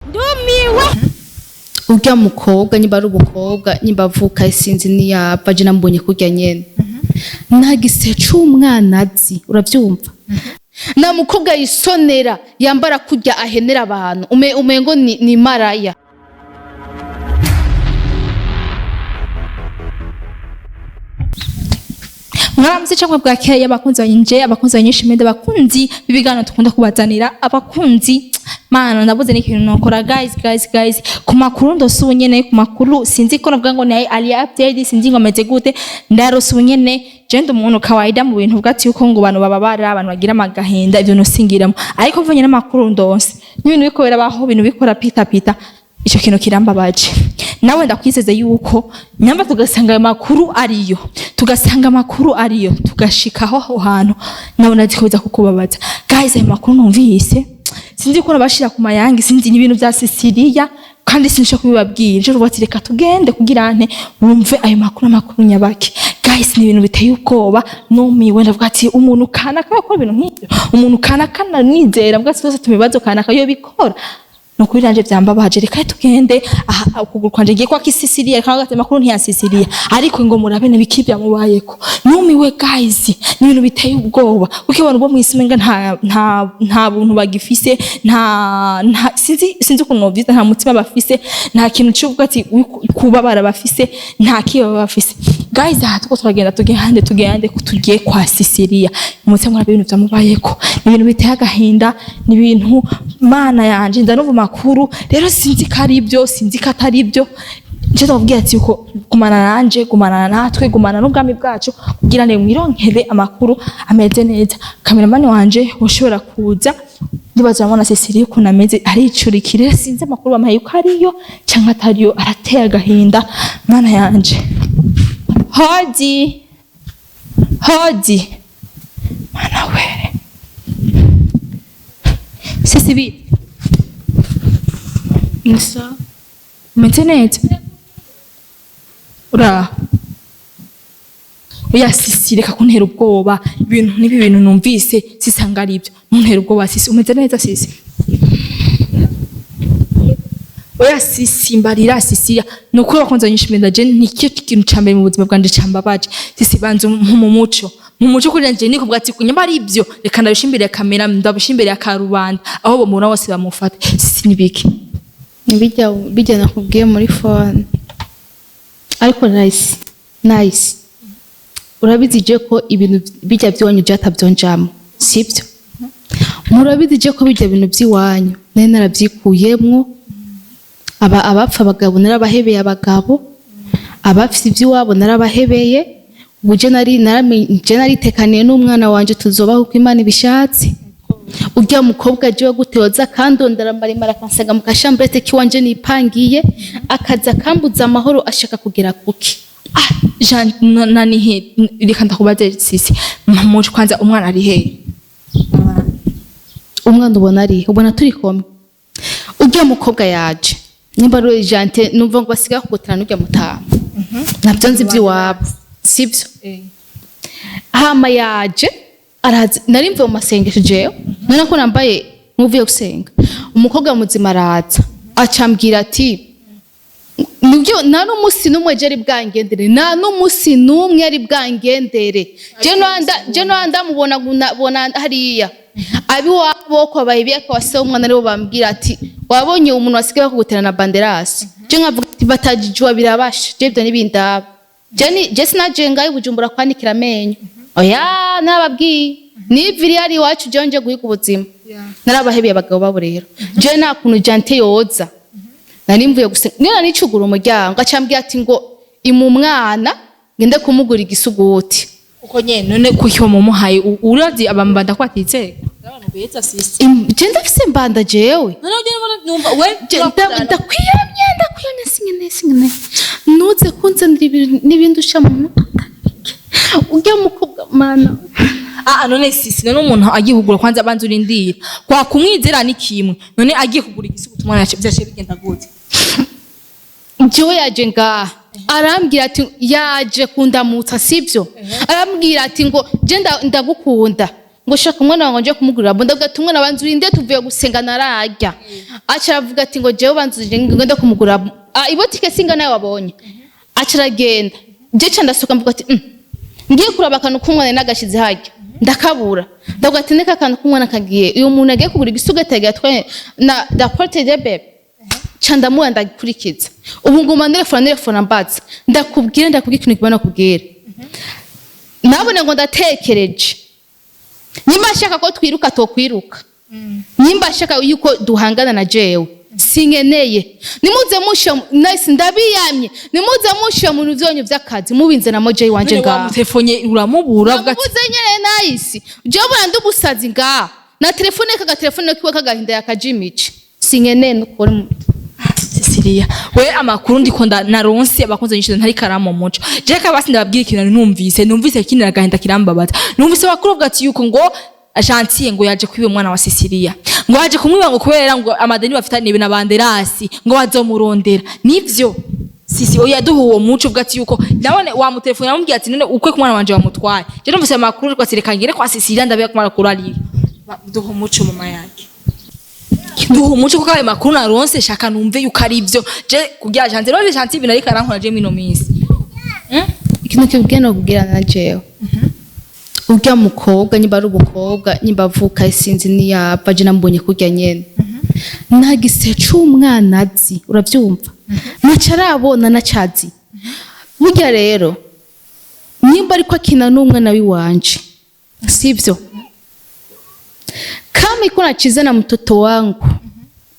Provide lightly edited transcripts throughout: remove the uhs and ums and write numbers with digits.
Ndumiwe. Urya mukobwa nyimba ari umukobwa, nyimba avuka, sinzi niyava, je namubonye kurya nyene, nta gise c'umwana azi, uravyumva? Nta mukobwa yisonera yambara kurya ahenera abantu, umengo ni maraya. Mwaramutse cyangwa bwakeye, abakunzi banje, abakunzi banyinshi mende, abakunzi b'ibiganiro dukunda kubazanira, abakunzi mana, ndabuze n'ikintu nokora. Guys, guys, guys, ku makuru ndose ubu nyene, ku makuru sinzi ko navuga ngo ni ali update, sinzi ngo ameze gute, ndarose ubu nyene. Je ndi umuntu kawaida mu bintu bwati yuko ngo abantu bababara, abantu bagira amagahinda, ivyo nosingiramo, ariko mvanye n'amakuru ndose n'ibintu biko birabaho, ibintu bikora pita pita, ico kintu kirambabaje. Nawe ndakwizeza yuko nyamba tugasanga ayo makuru ariyo, tugasanga amakuru ariyo, tugashikaho aho hantu, nawe nazikomeza kukubabaza. Guys, ayo makuru numvise, sinzi ko nabashira ku mayangi, sinzi n'ibintu bya Sicilia, kandi sinshaka kubibabwira. Je rubatse, reka tugende kugira nte wumve ayo makuru, amakuru nyabaki. Guys, ni ibintu biteye ubwoba, numiwe. Ndavuga ati umuntu kanaka yakora ibintu nk'ibyo, umuntu kanaka nanizera, mvuga ati twese tumibazo kanaka yo bikora, nukuri nanje vyambabaje. Reka tugende aha, ukuguru kwanje ngiye kwa Kisisiriya, reka ngate makuru ntiya Sisiriya, ariko ngo murabe nibiki byamubayeko. Numiwe guys, ni ibintu biteye ubwoba, kuko abantu bo mw'isi umenga nta buntu bagifise, nta sinzi ukuntu novyita, nta mutima bafise, nta kintu c'uvuga ati kubabara bafise, nta kiba bafise. Guys, aha tuko turagenda, tugende, tugende, tugiye kwa Sisiriya, mutse murabe ibintu vyamubayeko. Ni ibintu biteye agahinda, ni ibintu mana yanje. Ndanumva amakuru rero, sinzi ko ari ibyo, sinzi ko atari ibyo. Nje ndababwira ati uko gumana nanje, gumana natwe, gumana n'ubwami bwacu kugira ngo mwironkere amakuru ameze neza. Kameramani wanje ushobora kuza, ndibaza urabona Cecilia ukuntu ameze, aricurikire. Sinzi amakuru bamuhaye yuko ariyo canke atariyo, arateye agahinda, mana yanje. Hodi hodi, mana we, Ceci bite? Nisa. Umeze neza? Uraho? Oya Sisi, reka kuntera ubwoba. Ibintu n'ibi bintu numvise sisanga ari ibyo, ntuntera ubwoba Sisi. Umeze neza Sisi? Oya Sisi, mbarira Sisi, ni ukuri wakunze nyishimira. Je nicyo kintu ca mbere mu buzima bwanje cambabaje. Sisi, banza mu muco, mu muco kuri nje niko bwati kunyamba ari ibyo, reka ndabishimbire kamera, ndabishimbire akarubanda aho bomubona bose bamufate. Sisi, nibiki? Bijya bijya nakubwiye muri phone, ariko nice nice, urabizi je ko ibintu bijya by'iwanyu byatabyonjamo, sibyo? Murabizi je ko bijya bintu by'iwanyu nari narabyikuyemwo. Aba abapfa abagabo narabahebeye, abagabo abafite iby'iwabo narabahebeye. Ubu je nari naramenye, je naritekaniye n'umwana wanje, tuzobaho uko Imana ibishatse. Urya mukobwa jewe guteoza kandondera maremare, akansanga mu kashambrete kiwanje nipangiye, akaza akambuza amahoro, ashaka kugera kuki? Ah, Jean nani he, reka ndakubaze Sisi, muco kwanza, umwana ari he? Umwana ubona ari, ubona turi kumwe. Urya mukobwa yaje nimba ari Jante, numva ngo basigaye kugutana n'urya mutama, nabyo nzi iby'iwabo, sibyo? Hama yaje araza, nari mvuye mu masengesho jewe, none ko nambaye nk'uvuye gusenga. Umukobwa muzima araza, acambwira ati nibyo, nta n'umunsi n'umwe je ari bwangendere, nta n'umunsi n'umwe ari bwangendere. Je nwanda mubona bona hariya abiwabo ko bahibiye ko wase umwana, aribo bambwira ati wabonye umuntu wasigaye bakugutera na banderasi. Je nkavuga ati batajijwa birabasha, je ibyo nibindaba. Je ni je sinaje ngayo Bujumbura kwanikira amenyo, oya, nababwiye niviri yari iwacu, je nje guhiga ubuzima, narabahebeye abagabo babo. Rero je nta kuntu jante yoza, nari mvuye gusenga, niyo nicugura umuryango, acambwira ati ngo imu umwana ngende kumugura igisuguti. Uko nyene none kuki mumuhaye? Urazi abambanda ko atizera abantu beza Sisi. Je ndafise mbanda jewe. None ugende numva we. Je ndakwiyamye, ndakwiyamye, singene singene, nuze kunzanira n'ibindi usha mu mutwe urya mukobwa, mana. Ah, none Sisi, none umuntu agiye kugura, kwanza abanza urindira kwa kumwizera ni kimwe, none agiye kugura igisuguti umwana yace bigenda gute? Jewe yaje ngaha arambwira ati yaje kundamutsa, sibyo? Arambwira ati ngo je ndagukunda, Ngo shaka umwana wanjye nje kumugurira bo. Ndavuga ati: "Umwana wanjye urinde, tuvuye gusenga nararya." Aca aravuga ati ngo jewe banza urinde, ngende kumugurira. Ah, ibotike singa nawe wabonye. Aca aragenda, je ca ndasohoka, mvuga ati: Ngiye kuraba akantu k'umwana nagashize harya, ndakabura." Ndavuga ati: "Neka akantu k'umwana kagiye, uyu muntu agiye kugura igisugeti yagiye atwaye na da porte de bébé." Ca ndamuha, ndagikurikiza. Ubu nguma nderefona, nderefona, mbaza. Ndakubwira, ndakubwira ikintu kibona kubwira nabone ngo ndatekereje. Nimba ashaka ko twiruka, tokwiruka. Nimba ashaka yuko duhangana na jewe, sinkeneye. Nimuze mushe nice, ndabiyamye, nimuze mushe mu bintu vyanyu vy'akazi, mubinzanamo jewe iwanje None ngaha. Wamutelefone uramubura, uvuga ati Namubuze nyene nice. Jewe bora ndi umusazi ngaha na telefone, kagatelefone kiwe kagahinda yakajimice, sinkeneye nukuri. Cecilia we, amakuru ndiko naronse, abakunze nyinshi ntari karamo muco. Je kabasi ndababwira ikintu numvise kinira agahinda kirambabaza. Numvise abakuru bavuga ati yuko ngo Gentil ngo yaje kwiba umwana wa Cecilia, ngo yaje kumwiba, ngo kubera ngo amadeni bafitaniye na Banderasi, ngo bazomurondera. Nivyo sisi oya duha uwo muco, uvuga ati yuko nabone wamutelefone yamubwiye ati: "None ukwe ku mwana wanje wamutwaye?" Je numvise amakuru ariko ati: "Reka ngere kwa Cecilia ndabe ku makuru ari." Duha umuco, mama yake, duha umuco, kuko ayo makuru naronse shaka numve yuko ari ivyo. Je kugira Gentil rero, Gentil ibintu ariko arankora je mino minsi. Ikintu kibwiye no kubwira na jewe urya mukobwa, nyimba ari umukobwa, nyimba avuka, sinzi niyava, je namubonye kurya nyene, nta gise c'umwana azi, uravyumva, ntaco arabona, nacazi. Burya rero nimba ariko akina n'umwana w'iwanje, sivyo? Kama iko nacheza na mtoto wangu,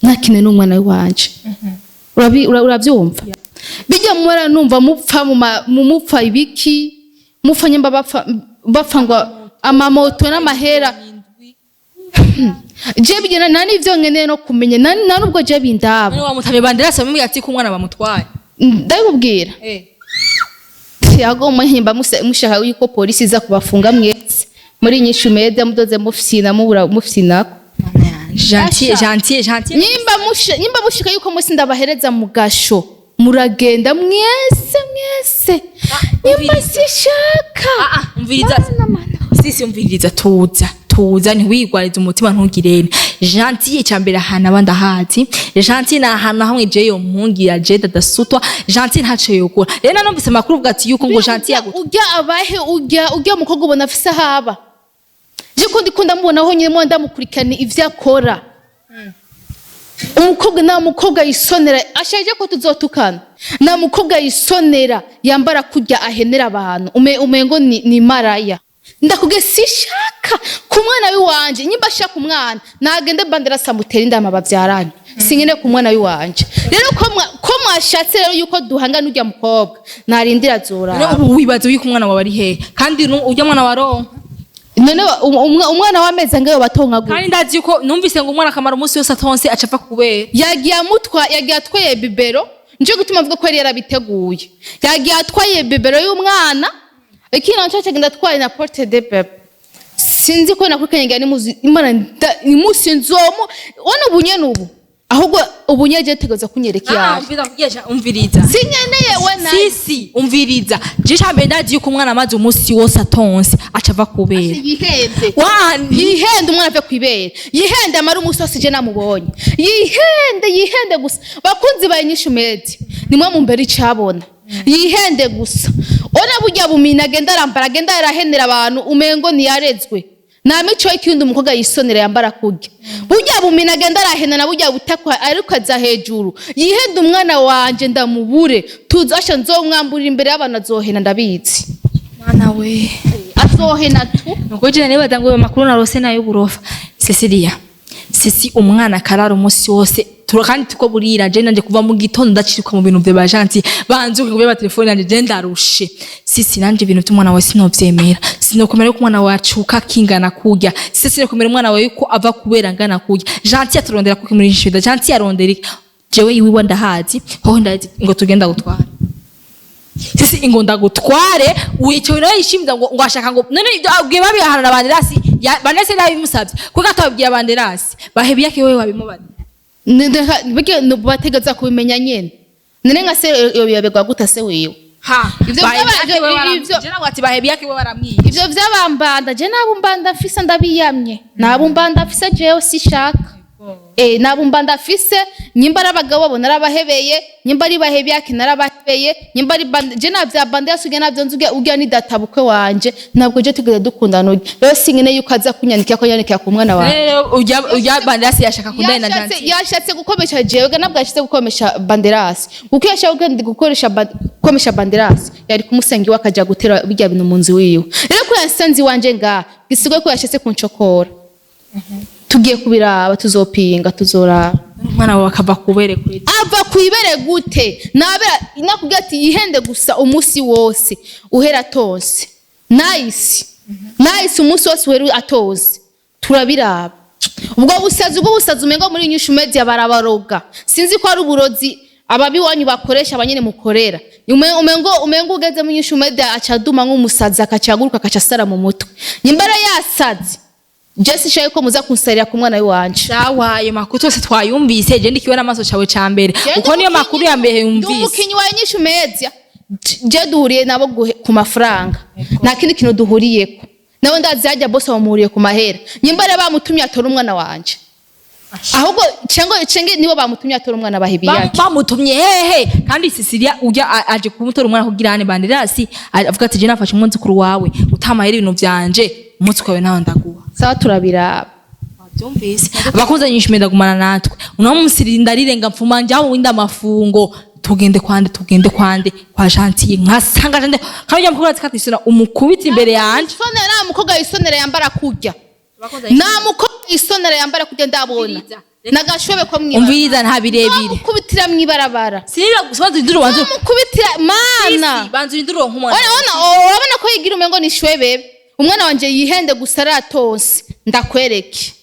nakine n'umwana w'iwanje. Uravyumva, bijya mura numva mupfa mu mupfa ibiki, mupfa nyimba bapfa, bapfa ngo amamoto n'amahera. Je bijya nta n'ivyo nkeneye no kumenya, nta nubwo je bindaba. None wamutamye Banderasi amubwiye ati ko umwana bamutwaye? Ndabikubwira. Yago muhimba mushaka yuko polisi iza kubafunga mwese muri Nyishu Media, mudoze mufyina, mubura mufyinako. Gentil, Gentil, Gentil. Nyimba mushika yuko musi ndabahereza mu gasho, muragenda mwese mwese. Nyimba Umviriza. sishaka. Ah ah, umviriza. Mana, mana. Sisi, umviriza, tuza, tuza, ntiwigwarize umutima, ntugirene. Gentil icyambere ahantu abandi ahazi Gentil ni ahantu hamwe je yo mpungira je dadasutwa. Gentil ntaco yokora. Rero nanumvise amakuru uvuga ati yuko ngo Gentil yaguta. Ujya abahe, ujya mukobwa ubona afise ahaba, je ko ndikunda mubonaho nyine, mo ndamukurikirana ivyo akora. Umukobwa nta mukobwa yisonera ashaje ko tuzotukana, nta mukobwa yisonera yambara kurya ahenera abantu umengo ni maraya. Ndakubwiye, sishaka ku mwana w'iwanje. Nyimba ashaka umwana, nagende Bandera samutera indama bavyaranye, sinkene ku mwana w'iwanje. Rero ko mwashatse rero yuko duhangana urya mukobwa, narindira azoraba. Rero ubu wibaza yuko umwana wawe ari hehe? Kandi urya mwana waronka. None umwana w'amezi angahe batonka gute? Kandi ndazi yuko numvise ngo umwana akamara umunsi wose atonse, aca apfa kubera. Yagiye amutwa, yagiye atwaye biberon. Nico gituma avuga ko yari yarabiteguye. Yagiye atwaye biberon y'umwana, ikindi naco cyagenda atwaye na porte de bébé. Sinzi ko nakurikiranye ngira nimuzi imana imusi nzomu ona ubunye nubu, ahubwo ubunye je tegereza kunyereka Ah, iyaje. umviriza, kugira umviriza. Sinkeneye we na Sisi, umviriza, je cambe ndazi yuko umwana amaze umunsi wose atonse aca ava kubera. Yihende. Wa. Yihende, umwana ave kwibere, yihende amara umunsi wose je namubonye. Yihende, yihende gusa. Bakunzi baye Nyishu Media, nimwe mu mbere icabona. Yihende gusa. Ona burya bumina agenda arambara, agenda arahenera abantu umengo ntiyarezwe, nta mico y'ikindi. Umukobwa yisonera yambara kurya burya bumina agenda arahenana, burya butakwa ariko aza hejuru. Yihende, umwana wanje ndamubure, tuzi asha nzomwamburira imbere y'abantu, azohena, ndabizi. Mwana we. Azohena tu. Nuko je nibaza ngo ayo makuru narose nayo burofa. Cecilia, sisi, umwana akarara umunsi wose tura kandi tuko burira. Je nanje kuva mu gitondo ndacirwa mu bintu vya ba Gentil, banzuke kubera telefone yanje, je ndarushe. Sisi, nanje ibintu by'umwana wawe sinovyemera. Sinokomera yuko umwana wacuka kingana kurya. Sisi, sinokomera umwana wawe yuko ava kubera ngana kurya. Gentil aturondera kuko muri shida Gentil arondera iki? Jewe iwiwe ndahazi hoho, ndazi ngo tugenda gutwara. Sisi, ingo ndagutware wicaye nawe yishimiza ngo ashaka ngo none ibyo abwiye babihana na Banderasi, Banderasi nabimusabye kuko atababwiye Banderasi bahebye yake, wewe wabimubaza. Burya bategereza kubimenya nyene. None nka se yobiyoberwa gute se wiwe? Ha. Ivyo Je nawe ati bahe byake we baramwiye. Ivyo vy'abambanda, je nabo mbanda mfise ndabiyamye, nabo mbanda mfise jewe sishaka. Nabo mbanda mfise, nyimba ari abagabo babo narabahebeye, nyimba ari bahe byake narabahebeye, nyimba ari banda je navya banda yasuge navyo nzuge urya ni data bukwe wanje, ntabwo je tugeze dukundana urya. Rero sinkene yuko aza kunyandikira ko yandikira ku mwana wanje. Rero ujya Banderasi yashaka kundana na Yashatse Gentille. Yashatse gukomesha jewe, nabwo yashatse gukomesha Banderasi, kuko iyo yashaka gukomesha Banderasi yari kumusenga iwe akaja gutera bijya bintu mu nzu wiwe. Rero ko yasanze iwanje ngaha, gisigaye ko yashatse kuncokora, tugiye kubiraba, tuzopinga, tuzoraba. Umwana wawe akava kubere kuri Ava kwibere gute? Nabera nakubwira ati yihende gusa umunsi wose uhera tonse nice nice, umunsi wose uhera atoze, turabiraba. Ubwo busazi umengo muri Inyishu Media barabaroga, sinzi ko ari uburozi ababi wanyu bakoresha abanyene mukorera. Umengo ugeze mu Inyishu Media aca aduma nk'umusazi, akacaguruka, akaca asara mu mutwe nyimbara yasaze. Je sishaye ko muza kunsarira ku mwana w'iwanje. Sawa, ayo makuru twese twayumvise, je ndikiwe n'amaso cawe ca mbere, kuko niyo makuru ya mbere Ndi yumvise. umukinyi wa Inyishu Media. Je duhuriye nabo ku mafaranga, nta kindi kintu duhuriyeko nabo. Ndazi hajya bose bamuhuriye ku mahera. Nyimba rero bamutumye atora umwana wanje, ahubwo cengo cenge nibo bamutumye atora umwana bahibiyake. Bamutumye hehe? Kandi Cecilia ujya aje kumutora umwana kugira ane Banderasi avuga ati je nafashe umwuzukuru wawe, utamahera ibintu vyanje, umunsi wawe ntawe ndaguha. Sawa, turabiraba. Wabyumvise, abakunzi Nyinshi ndagumana natwe uno munsi, ndarirenga mfuma njya winda amafungo. Tugende kwande, tugende kwande kwa Gentille, nkasanga Gentille kandi ujya mukobwa ati isura umukubita imbere yanje. Isonera, nta mukobwa yisonera yambara kurya, nta mukobwa yisonera yambara kurya ndabona nagashobwe ko mwibara. Umviriza, nta birebire. Mukubitira mwibarabara. Sinira gusa, banza urindire ubanze. Mukubitira mana. Banza urindire uronke umwana. Urabona ko yigira umengo ni shwebebe. Umwana wanje yihende gusa aratonse, ndakwereke.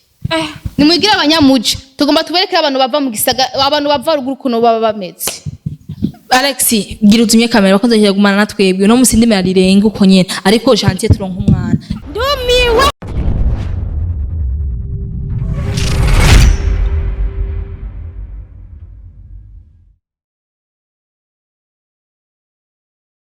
Nimwigire abanyamuji, tugomba tubereke abantu bava mu gisaga, abantu bava ruguru ukuntu baba bameze. Alex, gira uzimye kamera. Bakunze kugumana natwebwe uno musi, ndimera rirenga uko nyene, ariko Gentille turonke umwana. Ndumiwe.